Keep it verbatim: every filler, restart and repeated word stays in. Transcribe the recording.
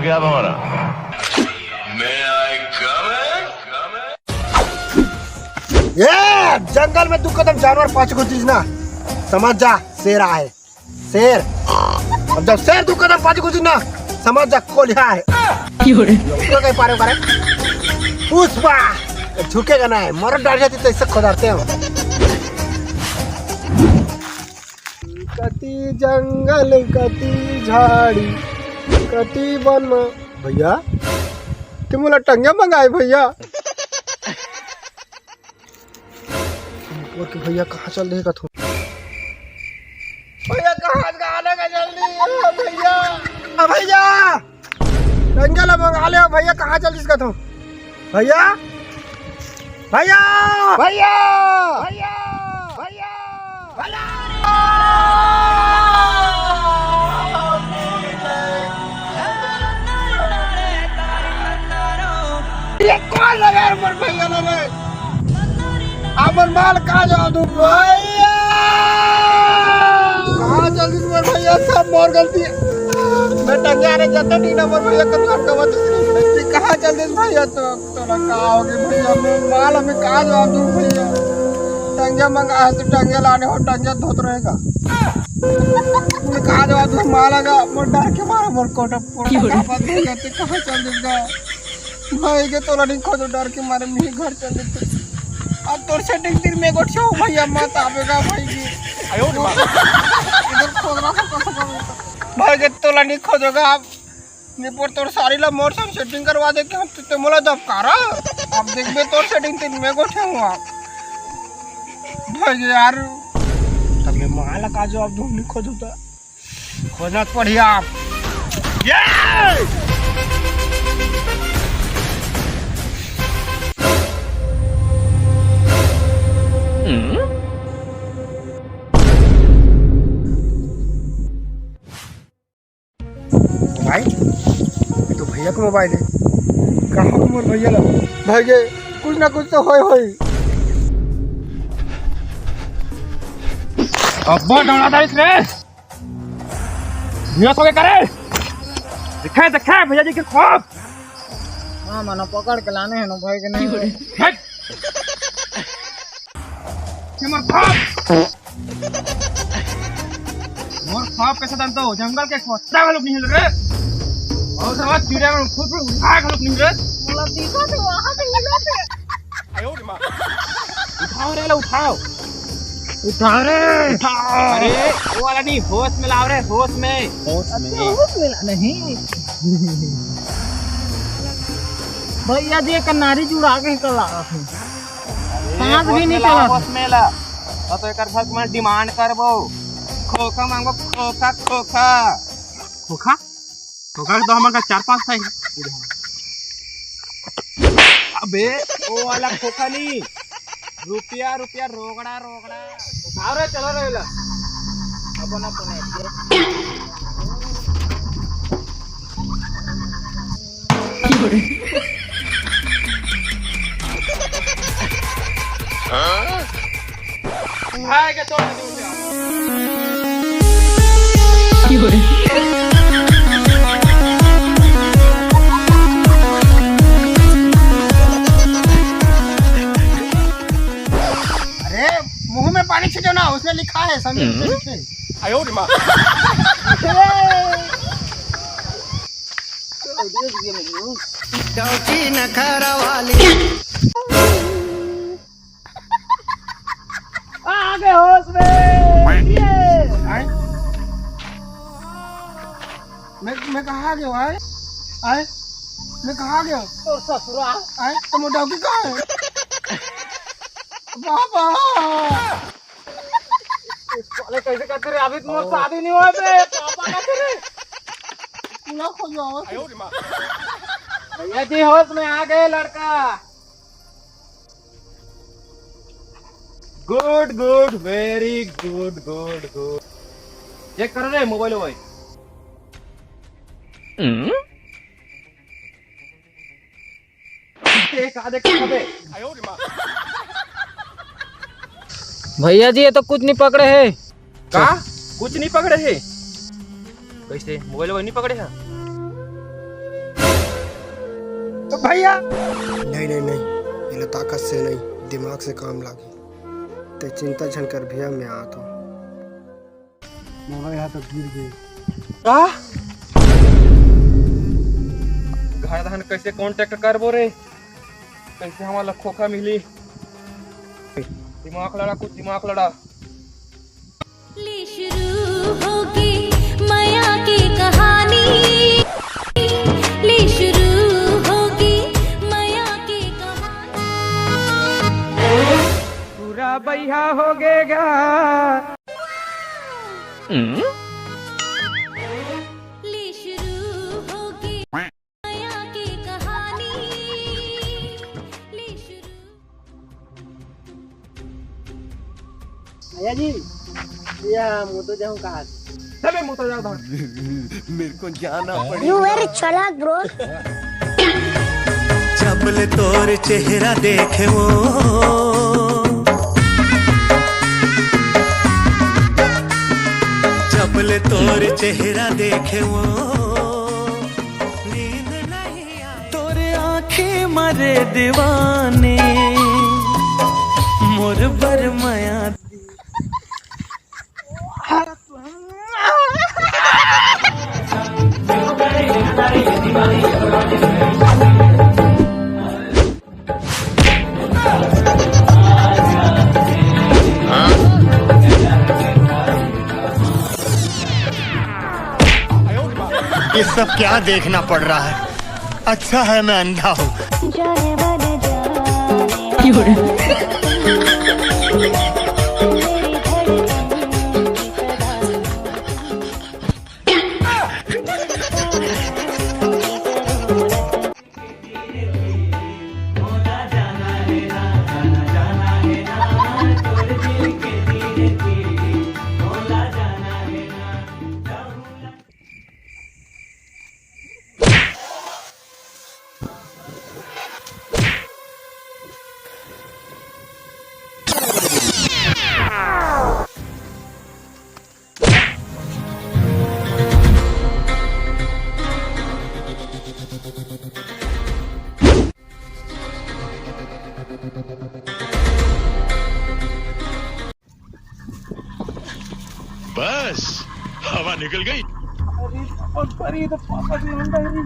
क्या हमारा? ये जंगल में दू कदम जानवर पाँच गो चीज ना, समझ जा, शेर आहे, शेर। अब जब शेर दू कदम पाँच गो चीज ना, समझ जा, कोलिया आहे। क्यों रे? उसको कहीं पारे करे? पुष्पा झुकेगा ना, मरद डाल जाती तो इससे खोदारते हैं। कति जंगल, कति झाड़ी, कति बन में। भैया, ते मोला टंगिया मंगाए भैया। ओके भैया, कहाँ चल देगा तू? भैया, कहाँ गाने का जल्दी, ओ भैया, ओ भैया। टंगिया ला मंगा ले भैया, कहाँ चल इसका तू? भैया, भैया, भैया, भैया, भैया। ये कौन लगा है मोर भैया ला रे? हमर माल कहाँ जावा दूँ भैया? कहाँ चल दिस मोर भैया? सब मोर गलती है। मैं टंगिया रे जते टीना मोर भैया कतका कमात रहिस। कहाँ चल दिस भैया? तो तोला का होगे भैया? मैं माल हमें कहाँ जावा दूँ भैया? टंगिया मंगा है तो टंगिया लाने हो, टंगिया धोत रहेगा। मैं कहाँ जावा दूँ माल आगा? मोर डर के मारे मोर कोटा पोटा बात हो जाते, कहाँ चल देगा? भाई के तोला नहीं खोजो, डर के मारे मैं घर चल देते। अब तोर सेटिंग तीर में गोठिया हो भैया, मत आवेगा भाई के। आयो रे माँ। इधर खोज रहा था, कसम से। भाई के तोला नहीं खोजोगा आप। निपोर तोर सारी ला मोर सब सेटिंग करवा दे के हम ते मोला दबकारा। अब देखबे तोर सेटिंग तीर में गोठिया हुआ। भाई यार, तब मैं माल का जो अब ढूंढ नहीं खोजू तो। खोजना तो पड़ही आप। ये! भाई, ये तो भैया का मोबाइल है। कहाँ मोर भैया ला? भाई के कुछ ना कुछ तो होय होही। अब्बा डौड़ा दाइस रे। नियत हो गए करे। दिखाए, दिखाए भैया जी के खौफ। हाँ, मना पकड़ के लाने हैं ना भाई के नहीं। हट। ये मोर खौफ। मोर खौफ कैसे जानता हो? जंगल के कुत्ता घलोक नहीं हिल रे। और साला चिड़िया घलोक फुट फुट उठा घलोक नहीं रे। मतलब दिखा तो वहाँ से हिला थे। उठाओ रे, ला उठाओ। उठा रे। उठाओ। अरे, वो वाला नहीं, होश में लाओ रे, होश में। होश में। अच्छा, होश में ला, नहीं। भैया जी, एक नारी जुड़ा के कल आ रहा हूँ। अरे, सांस भी नहीं चला। होश में ला। तो, तो एकर साथ मैं डिमांड करबो। खोखा मांगबो, खोखा, खोखा। खोखा? खोखा के तो हमर का चार पांच था ही। अबे, वो वाला खोखा नहीं। रुपया, रुपया, रोगड़ा, रोगड़ा। उठाओ रे, चलो रे, ला। अपन, अपन, अपन। अरे, मुंह में पानी छीटो ना, उसमें लिखा है, समझे? हम्म। लिखे। आयो रे माँ। डौकी नखरा वाली। आ गए होश में। ये। आए? मैं, मैं कहाँ आ गया हूँ, आए? आए? मैं कहाँ आ गया हूँ? तोर ससुरा। आए? तो मोर डौकी कहाँ है? पापा। साले कैसे करते रे? अभी तो मोर शादी नहीं हुआ बे। पापा का तेरे। पूरा खोजो। भैया जी, होश में आ गए लड़का। Good, good, very good, good, good। Check कर रे मोबाइल वोबाइल। हम्म? देख, आ देख, कहाँ पे? भैया जी, ये तो कुछ नहीं पकड़े है। का? कुछ नहीं पकड़े है? कैसे? मोबाइल वोबाइल नहीं पकड़े है? भैया। नहीं, नहीं, नहीं, एला ताकत से नहीं, दिमाग से काम लागी। ते चिंता झन कर भैया, मैं आत हूँ। मोला यहाँ तो गिर गए। का? घर धान कैसे contact करबो रे? कैसे हमला खोखा मिली? दिमाग लड़ा, कुछ दिमाग लड़ा। ले शुरू होगे मया के कहानी, ले शुरू होगे मया के कहानी। पूरा बइहा होगे गा। ले शुरू होगे मया के कहानी, ले शुरू। भैया जी, भैया, मैं तो जाऊँ कहाँ? अबे, मैं तो जाता हूँ। मेरे को जाना पड़ेगा। You very चालाक, bro। जब ले तोर चेहरा देखे वो, जब ले तोर चेहरा देखे वो, नींद नहीं आए। तोर आँखें मारे दीवाने, मोर बर मया। ये सब क्या देखना पड़ रहा है? अच्छा है मैं अंधा हूँ। जाने वाले जाने। बस, हवा निकल गई। अरे, अरे, तो पापा जी, हम नहीं।